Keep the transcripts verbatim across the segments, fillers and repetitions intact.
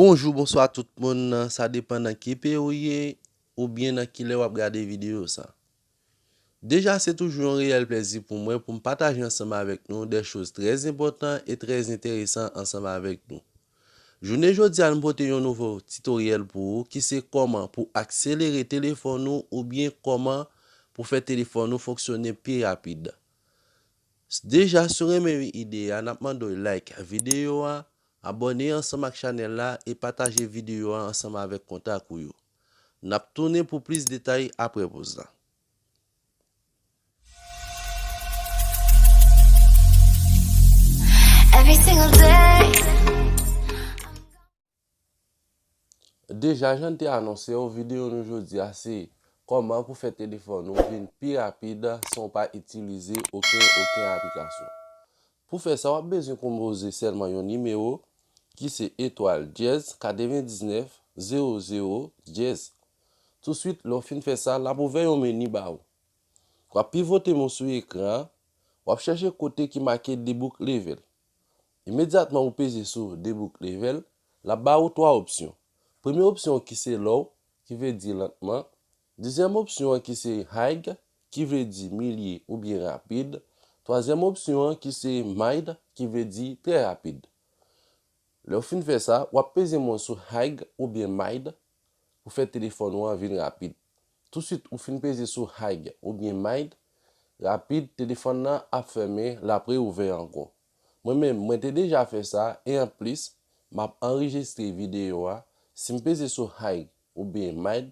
Bonjou, bonswa tout moun, sa depann nan ki peyi w ye oubyen nan ki lè w ap gade videyo sa. Deja, se toujou yon reyèl plèzi pou mwen pou m pataje ansanm avèk nou de choz trè enpòtan e trè enteresan ansanm avèk nou. Jounen jodi a, nou pote yon nouvo titoryèl pou ou ki se kòman pou akselere telefòn ou oubyen kòman pou fè telefòn ou fonksyone pi rapid. Deja, si w renmen ide a, n ap mande w like videyo a, abòne ansanm ak chanèl la e pataje videyo a ansanm avèk kontak ou yo. N ap tounen pou plis detay apre poz la. Every single day. Deja, jan n te anonse w, videyo nou jodi a se kòman pou fè telefòn ou vin pi rapid san w pa itilize okenn, okenn aplikasyon. Pou fè sa, w ap bezwen konpoze sèlman yon nimewo ki se etwal dyèz katrevendiznèf zewo zewo dyèz. Touswit, lè w fin fè sa, l ap ouvè yon meni ba ou. W ap pivote men w sou ekran an, w ap chèche kote ki make debook level. Imedyatman ou peze sou debook level, l ap ba ou twa opsyon. Premye opsyon an ki se low, ki vle di lantman. Dezyèm opsyon an ki se high, ki vle di milye oubyen rapid. Twazyèm opsyon an ki se mild, ki vle di trè rapid. Lè w fin fè sa, w ap peze men w sou high oubyen mild pou fè telefòn ou an vin rapid. Touswit ou fin peze sou high oubyen mild, rapid, telefòn nan ap fèmen, l ap reouvè ankò. Mwen menm, mwen te deja fè sa, e anplis, m ap anrejistre videyo a. Si m peze sou high oubyen mild,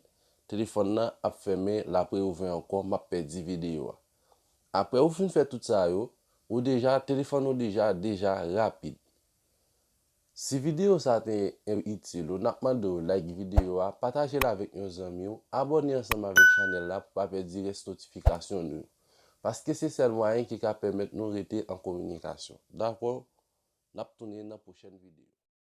telefòn nan ap fèmen, l ap reouvè ankò, m ap pèdi videyo a. Apre ou fin fè tout sa yo, ou deja, telefòn ou deja, deja rapid. Si videyo sa te itil ou, n ap mande w like videyo a, pataje l avèk yon zanmi w, abòne ansanm avèk chanèl la pou pa pèdi rès notifikasyon nou yo. Paske se sèl mwayen ki ka pèmèt nou rete an kominikasyon. Dakò? N ap tounen nan pwochèn videyo.